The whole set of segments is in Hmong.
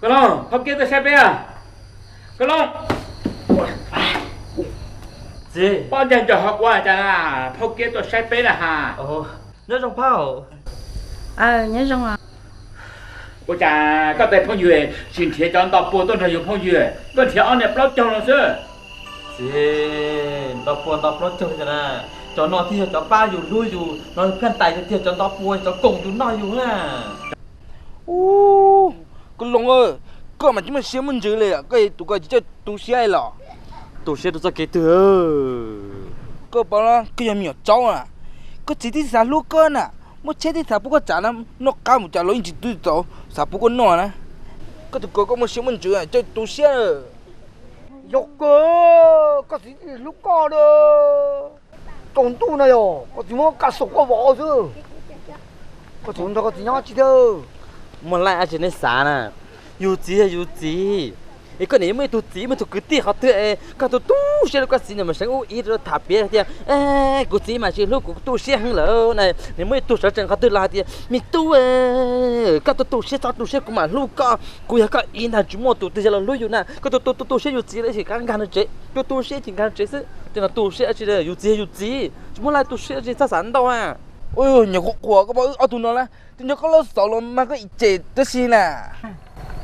Koj Looj, phauj Kiab tuaj saib peb a. Koj Looj, txiv, poj ntag nco ho ua cas na, phauj Kiab tuaj saib peb na ha. Nyob zoo phauj. Nyob zoo. Ua cas koj tej phooj ywg tsis nrhiav cov nto puag tuaj nrog yus phooj ywg, koj nrhiav ob niag plaub caug no xwb? Txiv, nto puag nto plaub caug cas na, cov no thiaj yog cov pab yus hlub yus no, pheej tais tiag tiag, cov nto puag cov koom yus noj yus na. Ub, Koj Looj, koj mas tsis muaj siab muaj ntsws li, koj tus ko tsis coj tu siab los? Tu siab rau txoj kev twg? Koj paub los koj yog me nyuam tsaub na, koj txiv twb xav hlub koj na, muaj tsheb twb xav pub koj tsav na, noj qab mus cas los yeej tsis twb txaus xav pub koj noj na. Koj tus ko koj muaj siab muaj ntsws coj tu siab. Yog kawg, koj txiv hlub koj na. Tsaus ntuj no yog koj txiv muab kaj xaum koj vov xwb, koj txiv nrog koj txiv nyob tsis thiab. Muaj laij dab tsi nej xav na, yus txiv yog yus txiv. Es koj niam muaj ib tug txiv muaj ib tug kwv tij qhov twg es koj tu tu siab rau koj txiv, nws mas seev ub ib rau tham piav tias kuv txiv mas tsis hlub kuv, tu siab heev lawm na. Nws muaj ib tug sawv tsees qhov twg los hais tias me tub, koj tu tu siab txhob tu siab, kuv mam hlub koj, kuv yog koj txiv ntag, tsis muaj tus twg los hlub yus na. Koj tu tu tu tu siab yus txiv lawm, ib sim nkag nrog tsev, tu tu siab ib sim nkag nrog tsev xwb. Tej no tu siab dab tsi, yus txiv yog yus txiv, tsis muaj laij tu siab dab tsi, txhob xav ntau na. Ua nyuam qhuav qhuav koj paub wb ob tug no na, twb nco koj lub xaus los mas koj ib cem tab sis na.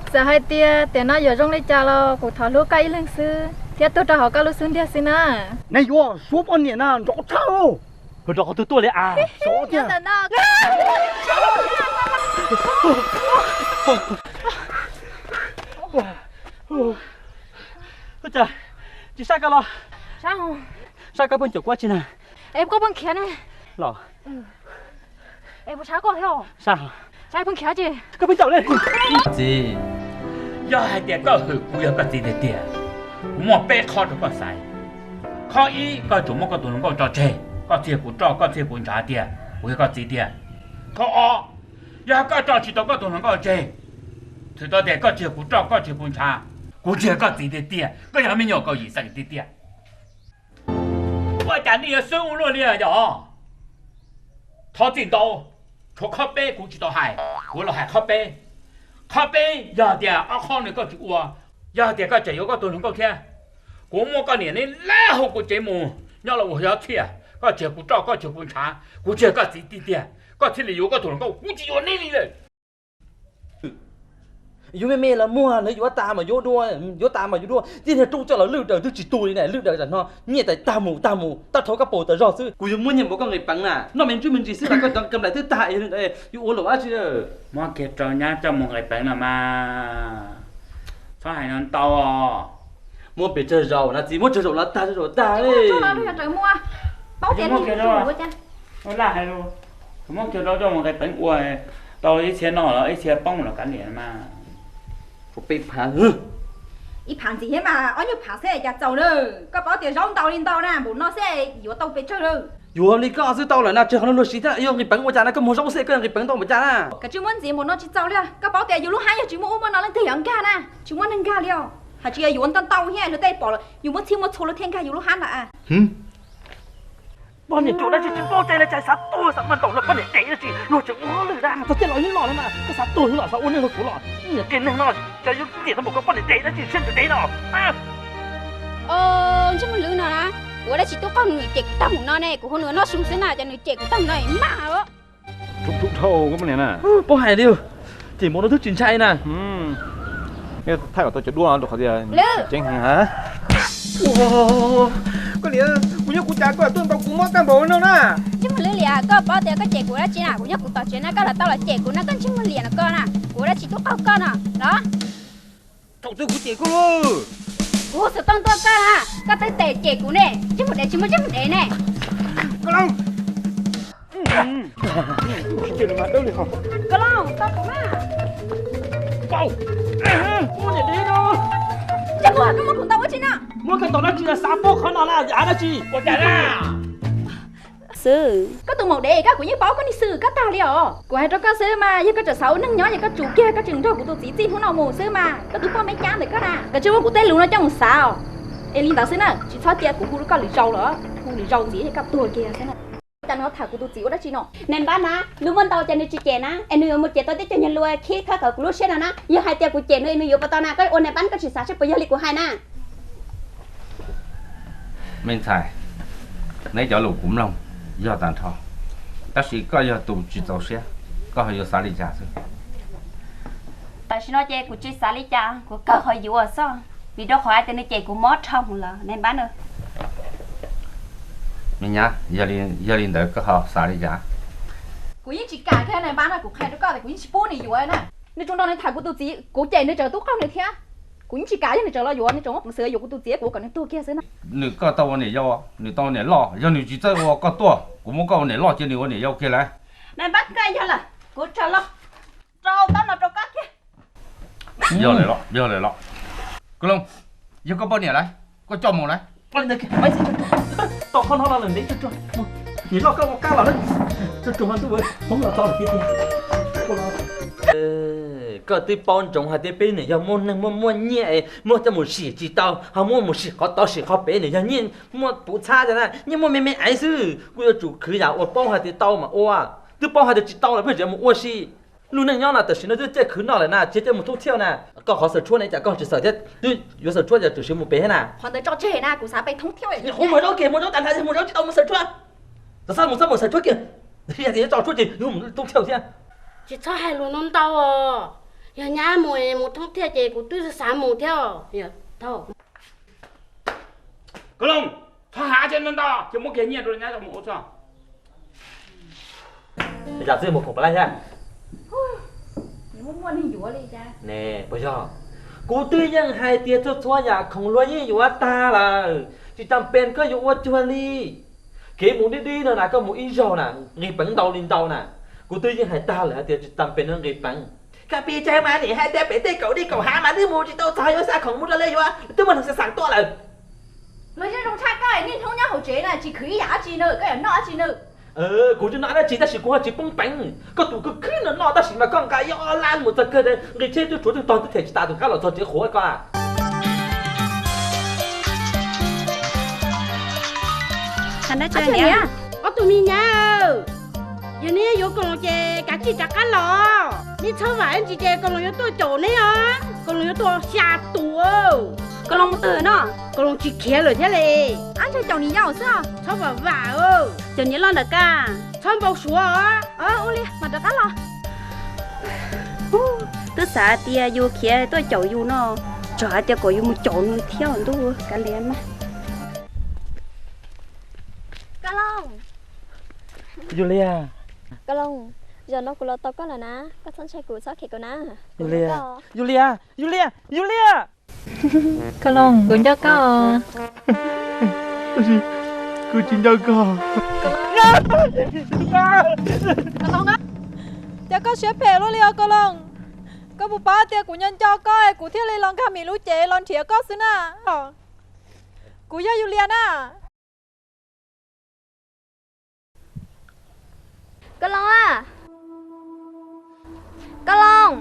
Txawm hais tias tiam no yuav zoo li cas los kuv thov hlub koj ib leeg xwb thiab tuag rau hauv koj lub xub ntiag xwb na. Nej yuav suav poj niam na nrov tshaj. Rov qhov twg tuaj li a? Sov tiag. Ua cas tsis saib koj los? Saib koj pheej caum kuv ua dab tsi na? Es koj pheej khiav ne. Los. Es kuv saib koj thiab. Saib. Saib pheej khiav ces koj pheej caum li. Txiv, yog hais tias koj hwm kuv yog koj txiv tiag tiag, kuv muaj peb qhov rau koj xaiv. Qhov ib, koj tsuas muab koj tus hluas nkauj tso tseg, koj txhij kuv roj, koj txhij kuv ntshav tiag, kuv yog koj txiv tiag. Qhov ob, yog koj tso tsis tau koj tus hluas nkauj tseg, txhais tau tias koj tsis yog kuv roj, koj tsis yog kuv ntshav, kuv tsis yog koj txiv tiag tiag, koj yog me nyuam kaum yim xeem tiag tiag. Ua cas nej yuav xwb ua luaj li yog? Thov txim ntau, tshuav qhov peb kuv tsis tau hais, kuv los hais qhov peb. Qhov peb, yog tias ob qhov no koj tsis ua, yog tias koj tseem yuav koj tus hluas nkauj thiab, kuv muab koj niam neb lab hauv kuv tsev mus nyob los ua yog txhiaj. Koj tsis yog kuv roj, koj tsis yog kuv ntshav, kuv tsis yog koj txiv tiag tiag, koj thiaj li yuav koj tus hluas nkauj, kuv tsis yuav neb li lawm. Yuav me me los muag, lawv yuav tas mas yuav dua, yuav tas mas yuav dua, tib niag rub coj los lwj daws twb tsis tu li na, lwj daws tam no nyiaj tais tag mus tag mus, tab dhau koj paus tas zog xwb. Kuv yuav muab nyiaj npaum koj nqis peev na, noj me ntsuj me ntsis xwb los koj cov kam lais twb tag, yuav ua luam dab tsi? Muab kiag rau nyab coj mus nqis peev no mas. Txhob hais no ntau os. Muab pes tsawg zaus na txiv, muab tsawg zaus los tag, tsawg zaus tag li. Paub tias muab kiag rau, laj hais lus, muab kiag rau coj mus nqis peev ua tau ib txhia noj los ib txhia poob los kav liam mas. Peb phav, ib phav ntxiv thiab mas ob nyuag phav xwb cas txaus na. Koj paub tias zaub ntau li ntau na, npaum no xwb yuav tau pes tsawg lawm. Yuav li koj xwb tau lawm na, tseg qhov no luag siv thiab, yog nqis peev ua cas na, koj muag zaub xwb koj nqis peev tau npaum cas na. Koj tsis muab ntxiv npaum no tsis txaus li, koj paub tias yus lub hab yog tsis muaj ub muaj no leej twg yuav nkag na, tsis muaj neeg nkag li os. Hais tsis yog yuav ntau ntau thiab luag tej pom yus muaj txhij muaj txhua luag thiaj nkag yus lub hab ntawd. Poj niam ruam dab tsi tsis paub cai li cas xav tuag xav muag ntaus luag poj niam dev dab tsi luag tseem ua lwj dab txog tiaj los yeej los li mas koj xav tuag los xav ua neeg luag kuv los niam qia neeg no cov yuav tiam tau npaum koj poj niam dev dab tsi siab ntsws dev no. Ntsej muag lwm no na, kuv ua dab tsi tub qaug nws cem kuv tag mus no ne, kuv hu nws noj su xwb na, ces nws cem kuv tag mus no maj. Dhau koj poj niam na, paub hais li, cem mus no twb tsis ntshai na. Thaij kom tau cov duab rau qhov tias ceeb heev ha. Koj liam, kuv nyob kuv cas koj tuaj ntaus kuv mob tag npaum no na. Ntsej muag lwm liam, koj paub tias koj cem kuv dab tsi na, kuv nyob kuv tom tsev na, koj los tau los cem kuv na, koj ntsej muag liam no koj na, kuv ua dab tsi tub qaug koj no los. Thaum twg kuv cem koj? Kuv hu xov tooj tuaj koj na, koj twb tes cem kuv ne, ntsej muag dev tsis muaj ntsej muag dev ne. Koj Looj, koj Looj, tau kuv na. Paub, muaj niam dev no. Ntsej muag, koj muab kuv ntaus ua tsi na? Muab koj ntaus dab tsi na, xav paub qhov no na, yam dab tsi? Ua cas na? Xwb. Koj tus maum dev, koj kuv yeej paub koj niag xwm koj tag li os. Kuv hais rau koj xwb mas, yog koj tseem xav ua neej nyob ces koj tsum kiag, koj tseem nrog kuv tus txiv txij hnub no mus xwb mas. Koj tus poj me cab ntawm koj na, koj tsis muab kuv tej lus no coj mus xav os. Es li ntawd xwb na, tsis txhob cia kuv hu rau koj lwm zaus lawm, hu lwm zaus ntxiv koj tuag kiag xwb na. Cas nws tham kuv tus txiv ua dab tsi no? Nais npab na, nws muaj ntau ces nws tsis cem na, es nws yuav mus cem tau tib co niag lus khib khawb kom kuv lub siab no na. Yog hais tias kuv cem nws es nws yuav puas tau na? Koj ua nais npab koj tsis xav seb puas yog li kuv hais na. Me ntxhais, neb cov lus kuv mloog yog tag nrho, tab sis koj yog tus tsis txaus siab, koj ho yuav xav li cas xwb? Tam sim no ces kuv tsis xav li cas, kuv kawg ho yuav xwb, vim rau qhov hais tias nws cem kuv mob dhau lawm nais npab na. Me nyab, yog li ntawd koj ho xav li cas? Kuv yeej tsis kam thiab nais npab na, kuv qhia rau koj tias kuv yeej tsis pub nws yuav na. Nws tsuas nrog nws tham kuv tus txiv, kuv cem nws tseem tub qaug nws thiab. Kuv yeej tsis kam, yog nws tseem los yuav, nws tseem muaj peev xwm yuav kuv tus txiv, kuv kom nws tuag kiag xwb na. Nws koj tau ua niam yau, nws tau ua niam loj, yog nws tsis txawj ua koj tuaj, kuv muab koj ua niam loj cia nws ua niam yau kiag lauj. Nais npab, koj yog lawm, kuv rov los. Rau tau no rau koj kiag. Yog lawm los, yog lawm los. Koj Looj, yog koj poj niam lauj, koj coj mus lauj. Tom qhov no los lawm ntev tsuag tsuag, niam loj koj ua qab los lauj. Tsuag tsuag mas ntuj, Hmoob los txog lawm tiag tiag. Koj twb paub ntsoov hais tias peb niam yog muaj neeg muaj muaj nyiaj es muab coj mus sim tsis tau, ho muab mus sim qhov tod sim qhov pem, niam yog nyiaj muaj puv txhab na, nyiaj muaj me me aiv xwb. Kuj yuav tsum khwv yam uas paub hais tias tau mas ua, twb paub hais tias tsis tau los pheej tseem mus ua si. Lub neej nyob no tam sim no twb caij khwv noj lawm na, tsis caij mus thoob thiauj na. Koj qhov xaws tshuab ne cas koj tsis xaws thiab, twb yuav xaws tshuab yog tsim siv mus pem thiab na. Qhov ntawd tso tseg na, kuv xav pem thoob thiauj. Mus muag zaub kiag, muag zaub tas nrho, muag zaub tsis tau mus xaws tshuab. Txhob mus, txhob mus xaws tshuab kiag, yog tias yuav tso tshuab ces yuav mus thoob thiauj thiab. Tsis txhob hais lus ntau ntau os, yog nyab mus mus thoob thiauj ces kuv twb xav mus thiab. Koj Looj, txhob hais ntau ntau, ces muab kiag nyiaj rau nyab coj mus ua txuj. Yam txwj mus khoom pab laj thiab. Ne, puas yog? Kuv twb yeej hais tias txhua txhua yam khoom luag yeej yuav tag lawm, tsis tas pes koj yuav ua cuag li. Kev mus dib dib no na, koj mus ib zaug na, nqis peev ntau li ntau na. Kuv twb yeej hais tag lawm hais tias tsis tas pes no nqis peev. Koj pib tsaug mas, nim hais tias pem tej kaum dej kaum hav mas twb mus tsis tau txog, yuav xa khoom mus rau li yuav twb muaj neeg xa xam tuaj lawm. Los zoo tshaj koj niaj hnub nyob hauv tsev na, tsis khwv ib yam dab tsi na, koj yuav noj dab tsi na? Kuv tsis noj dab tsi tab sis kuv ho tsis poob peev. Koj tus khwv khwv no noj tab sis mas koj nqa ib ob lab mus txog kawg, nqis tsheb twb tshuav twb tog twb them tsis tas tus kab los txog tsev qhuav koj. Ob tug me nyab, yog neb yuav Koos Loos ces kav tsij rov qab los. Neb txhob vam ntsis ces Koos Loos yuav tuaj caum neb os. Koos Loos yuav tua xya tus. Koos Loos mus twg no? Koos Loos tsis khiav lawm thiab li. Ab, ntshe caum niam yau xwb. Txhob vam vam. Caum niam loj ntawm koj. Txhob npau suav. Ua li mas rov qab los. Twb xav tias yus khiav tuaj caum yus no, txawm hais tias kom yus mus caum nws thiab ntuj, kav liam mas. Koos Loos. Yus Liag. Koos Loos, zaum no kuv los tau koj lawm na, koj txhob ntshai kuv, txhob khiav kuv na. Yus Liag, Yus Liag, Yus Liag. Koos Loos, kuv nco koj. Kuv tsis nco koj. Koos Loos, cas koj siab phem luaj li os Koos Loos? Koj puas paub tias kuv nco nco koj es kuv thiaj li los nkag Mim lub cev los nrhiav koj xwb na. Kuv yog Yus Liag na. Koos Loos a, Koos Loos.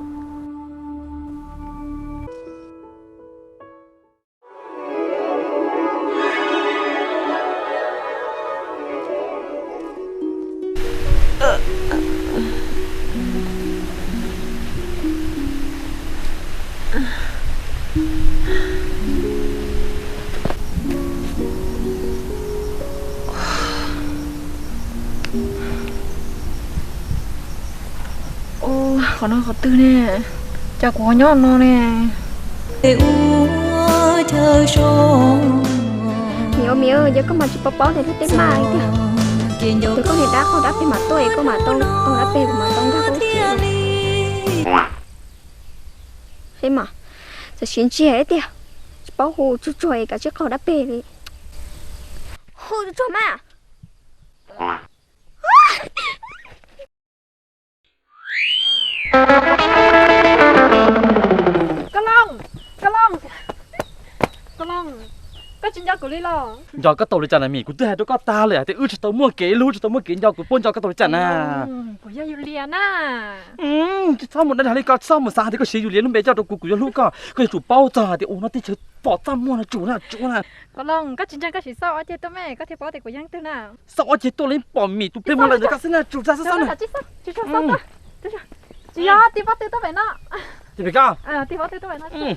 Qhov no qhov twg ne? Cas kuv ho nyob no ne? Miv, Miv, yog koj mas tsis paub paub tias tej mas tiag, ces koj niag dab qaug dab peg mas tuaj es koj mas tau qaug dab peg, kuv mas tau nkag qaug. He mas, txawm siav ntsiag tiag, tsis paub hu tsuag tsuag es kav tsij qaug dab peg li. Hu tsuag tsuag mas. Koos Loos, Koos Loos, Koos Loos, koj tsis nco kuv Nco koj tau li cas na Mim, kuv twb hais rau koj tag lawm hais tias wb tsis tau muaj kev hlub, tsis tau muaj kev nco, kuv puas nco koj tau li cas na? Kuv yog Yus Lias na. Tsis txhob mus dag li ko, txhob mus xav hais tias koj siv Yus Lias lub npe coj rau kuv, kuv yuav hlub koj. Koj yuav tsum paub txog hais tias ua no teb chaws pom txaj muag no tsum na, tsum na. Koj Looj, koj tsis ntseeg koj sim xauj ob ceg tuaj me, koj thiaj paub tias kuv yog leej twg na. Xauj ob ceg tuaj los pom Mim tus pheej muab lawm ntawd koj xwb na, tsum txaj xwb xauj na. Tsis yog, tij Pob Tw tuaj pem no. Tij Pob Tw tuaj pem no.